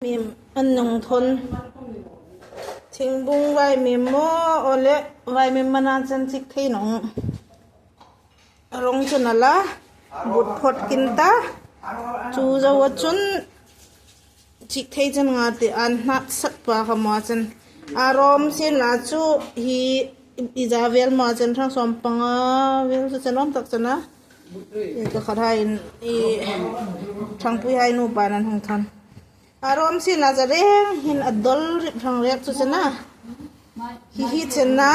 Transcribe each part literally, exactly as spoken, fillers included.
Mim an hung thawn. Thingbung vaimim maw, aw le, vaimim mana chen chik thei nong. Rawng chu a la, but phawt kin ta. Chu zoa chun chik thei chen nga ti an hnat sat pa kha maw chen. A rawm sin la chu hi i za vel maw chen, thang sawm panga vel chu chen awm tak chen a. I ka khat hai in i Thangpuihai nupa an hung thawn. A rawm sin la za reng hin a dol rip rang rek chu chen a. Hi hi chen a.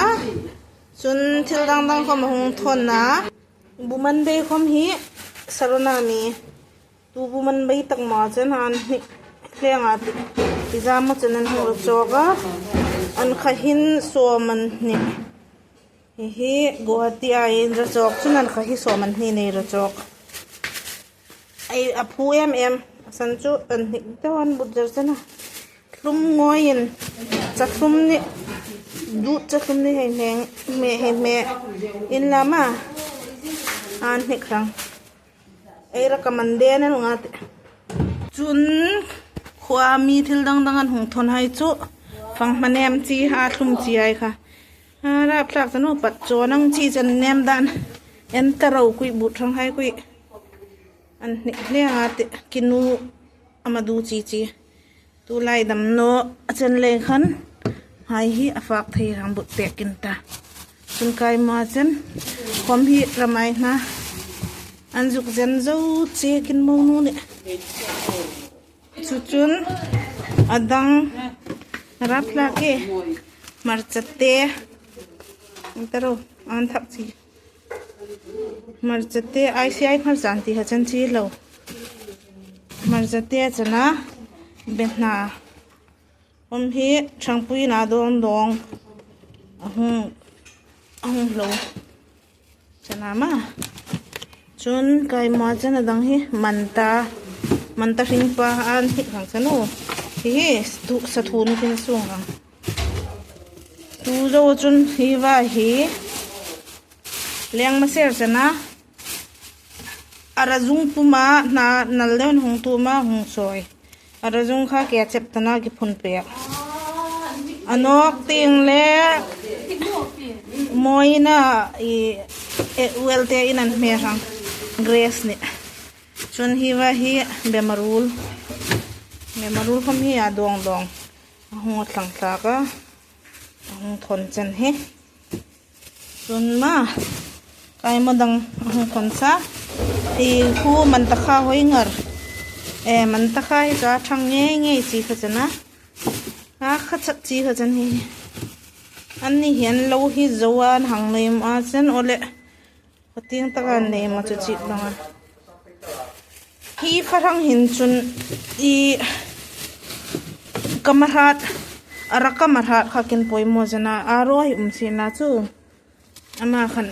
Chun thil dang dang khawm a hung thawn a. Bu man bei khawm hi Sarona mi. Tu bu man bei tak maw chen an hnik hleng a ti. Ti za maw chen an hung rawt chawk a. An kha hin sawm an hni. Hi hi Guwahati-a inrawt chawk chun an kha hi sawm an hni nei rawt chawk. Ei, a phu em em. A san chu an hnik deu an but zar chen a. Thlum ngawiin, cha thlum ni, dut cha thlum ni hei hmeng, hme hei hme. In la ma, an hnik rang. Ei ra ka man den el nga ti. Chun khuoa mi thil dang dang an hung thawn hai chu. Fang hman em chi, a thlum chi ai kha. A rap thlak chen u pat chaw nang chi chen nem dan. En ta ro kui but rang hai kui. An hnik hle a ti, kinu ama du chi chi. Tu lai dam naw a chen lei khan. Hai hi a fak thei rang but pek in ta. Chun kai ma chen. Khawm hi ramai hna. An zuk zen zo che kin mo nu ni. Chu chun a dang rap thlak e, hmarcha te, an ta ro, an thak chi. Hmarcha te, I C I hmarcha an ti ha chan chi lo. Hmarcha te chana, behna. Khawm hi Thangpuiin a dawng dawng. A hung, a hung lo. Chana ma. Chun kai ma chen a dang hi manta. Manta hring pa an hnik rang chanu. Hi hi tu sathu ni kin sung rang. Tu zo chun hi va hi. Leng ma ser chana. A ra zung puma hna nal deuin hung tu ma hung sawi. A ra zung kha ke chep tana ki phun pek. A nawk ting le mawina i, e, uel te in an hme rang. Grace ni. Chun hi va hi bemarul. Bemarul khawm hi a dawng dawng. A hung a thlang thlak a. A hung thawn chen hi. Chun ma, kai ma dang a hung thawn sa. I khu manta kha hoi ngar. E, manta kha hi chu a thang ngei ngei chi kha chana. A kha chat chi kha chan hi. An ni hian lo hi zo a an hang nei ma chen ole. Khating taka nei ma chu chi dang a. Hi farang hin chun i kamahat, a ra kamahat kha kin poimaw zana a ro hi um sin la chu. Ama khan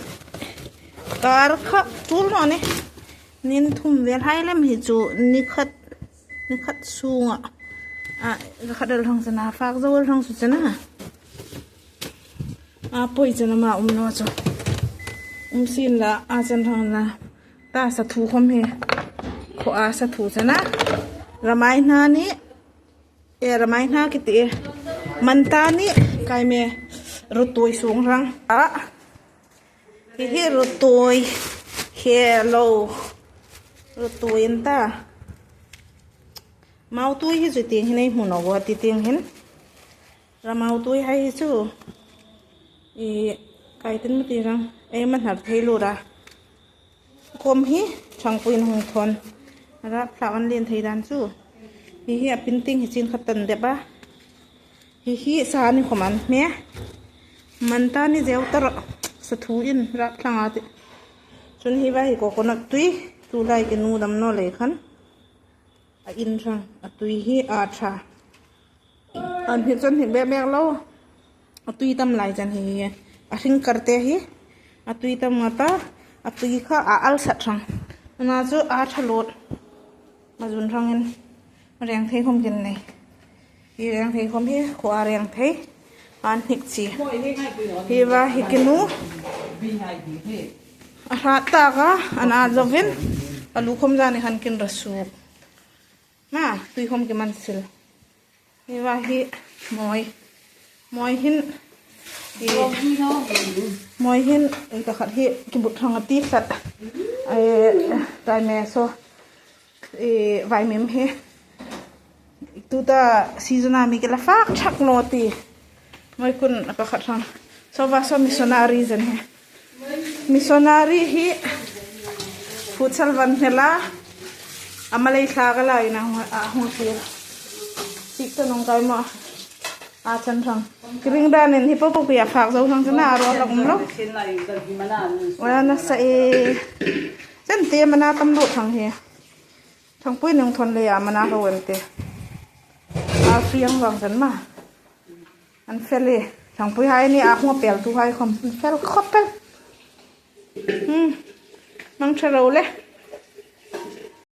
kar kha tul naw ni. Nin thum vel hai lem hi chu ni khat, ni khat sunga. A, khat al hang chana, fak zo al hang su chana. A poi chana ma um naw chu. Um sin la, a chan hang na. Ta sathu khawm hi. Khaw a sathu chana. Ramai hna ni. E, ramai hna ki ti e. Manta ni kai me rutui sung rang. A. Hi hi rutui. He lo. Rutui in ta. Mau tui hi chu ting hin ei hmu naw a ti ting hin. Ramau tui hai hi chu. I kai tin ma ti rang. Ei man har thei lo ra. Khawm hi Thangpuiin hung thawn. Rap thlak an lien thei dan chu. Hi hi a pinting hi chin khat tan dep a. Hi hi sa ni khawm an hme. Manta ni zeu ta rawh. Sathu in rap thlang a ti. Chun hi va hi coconut tui. Tu lai ki nu dam naw lei khan. A in rang. A tui hi a tha. An hi chun hi bek bek lo. A tui tam lai chan hi hi. A hring kar te hi. A tui tam nga ta. A tui kha a al sat rang. Ana chu a tha lot. A zun rangin. Reng thei khawm kin nei. Hi reng thei khawm hi. Khua reng thei. An hnik chi. Hi va hi ki nu. A hrat tak a. An a zovin. A lu khawm zani khan kin ra suk. Ma, tui khawm ki man sil. Hi va hi, moi. Moi hin, i, moi hin, i, ka khat hi, kibut hrang a ti khat. Ai, tai me so, i, vaimim hi. Tuta season a mi ke la fak chak lo ti. Moi kun ka khat hrang. So va so missionary zen hi. Missionary hi futsal van hne la, ama lei thla ka la ina hung, a hung tir. Sik ta nung kai mo. A chan thang. Kiring dan in hi po po ki a fak zo thang chana a ro lak um lo. Wa na sa e. Chen te mana tam lo thang hi. Thangpui nung thon le a mana ka wen te. A fiang vang chan ma. An fel e. Thangpui hai ni a hung pel tu hai khom. An fel khop pel. Hmm. Mang tha ro le.